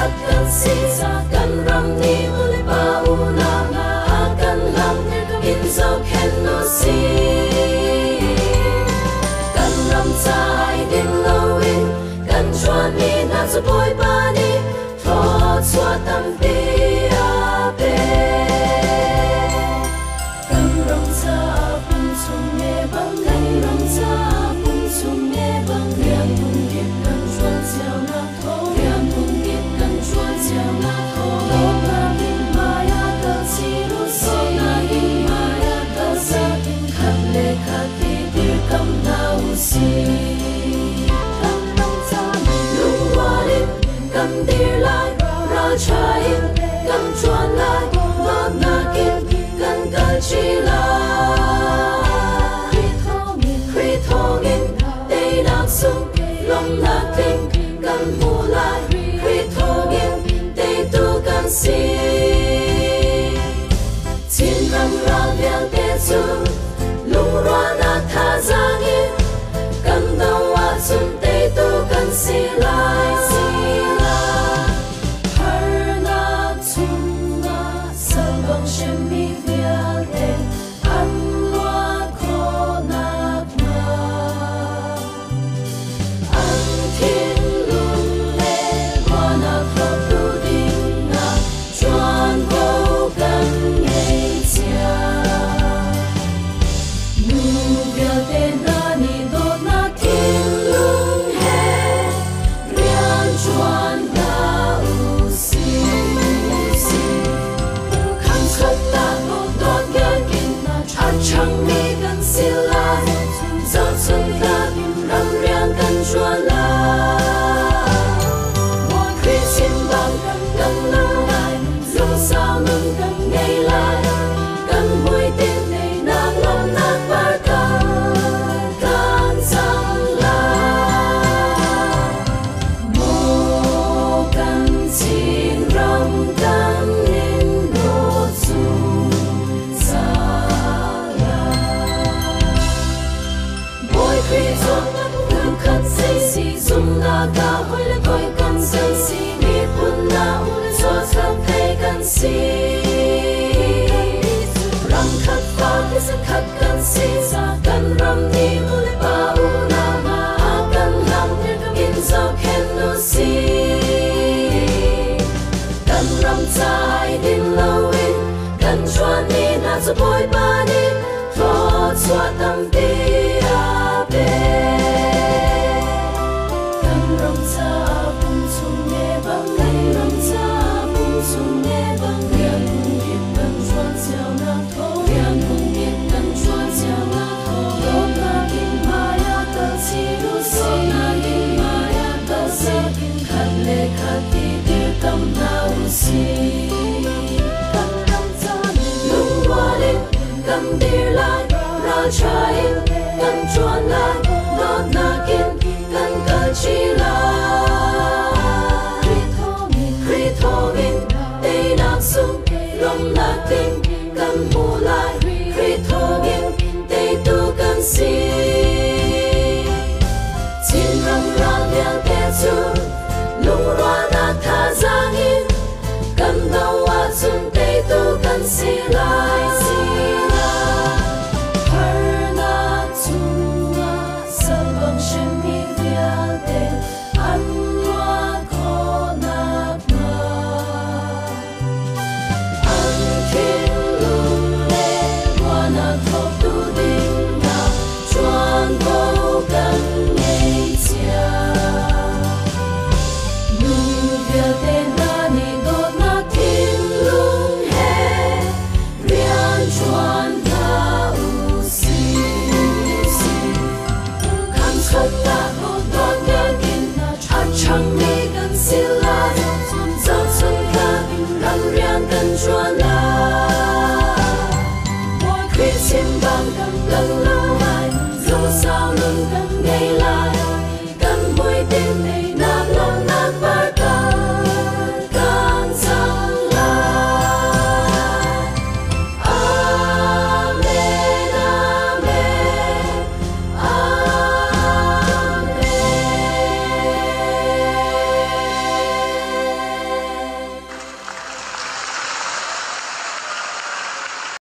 khat kan si. Kan ram nih nu le pa unau hna a kan hlam in zohkhenh u sih. Kan ram ca ai din loin kan ṭuanmi hna cu Bawipa nih thluachuah tampi a pek. Kan ram caah pum chung nge bang, kan ram caah pum chung nge bang, rian phun kip kan ṭuan cionak thawng, rian phun kip kan ṭuan cionak thawng, dawtnak in hmai ah kal chin u sih, dawtnak in hmai ah kal sih, khat le khat i dirkamh hna u sih. Kan ram caah lungrual in kan dir lai, ralṭha in kan ṭuan lai, dawtnak in kan kalṭi lai. Khrih thawngin teinak sung lawmhnak tling kan hmu lai, Khrih thawngin teitu kan si. Chinram ral vialte cu lungrualnak thazaang in kan do ahcun teitu kan si lai. Si lai. Harnak chungah sal bang hremmi vialte an luat khawh nakhnga an thinlung le ruahnak hlawttu dingah ṭuanvo kan ngei cia. Nu vialte hna nih dawtnak thinlung he rian ṭuan hna u sih. Khat ah dawtnak in a ṭhangmi kan si lai, zohchunhnak ram rian kan ṭuan lai. Khrih chim bang kan nung lai, lungsau nun kan ngei lai, kan hmuitinh nak lawmhnak par kan kan cang lai. Maw kan Chinram kan in dawt zungzal lai. Bawi Khrih cu khat si, zumnak ah hawi le kawi kan si, miphun nau chuahchan thei kan si. Ram khat fa thisen khat kan si, kan ram nih nu le pa unau hna a kan hlam in zohkhenh u sih. Kan ram ca ai din loin kan ṭuanmi hna cu Bawipa nih thluachuah tampi a pek. Kan ram caah pum chung nge bang, kan ram caah pum chung nge bang, rian phun kip kan ṭuan cionak thawng, rian phun kip kan ṭuan cionak thawng, dawtnak in hmai ah kal chin u sih, dawtnak in hmai ah kal sih, khat le khat i dirkamh hna u sih. Kan ram caah lungrual in kan dir lai, ralṭha in kan ṭuan lai, dawtnak in kan kalṭi lai. Khrih thawngin teinak sung lawmhnak tling kan hmu lai, Khrih thawngin teitu kan si. Chinram ral vialte cu lungrualnak thazaang in kan do ahcun teitu kan si lai. Si lai. Harnak chungah sal bang hremmi vialte an luat khawh nakhnga an thinlung le ruahnak thawktu dingah ṭuanvo kan ngei cia. Nu vialte hna nih dawtnak thinlung he rian ṭuan hna u sih. Khat ah dawtnak in a ṭhangmi kan si lai, zohchunhnak ram rian kan ṭuan lai. Khrih chim bang kan nung lai, lungsau nun kan ngei lai.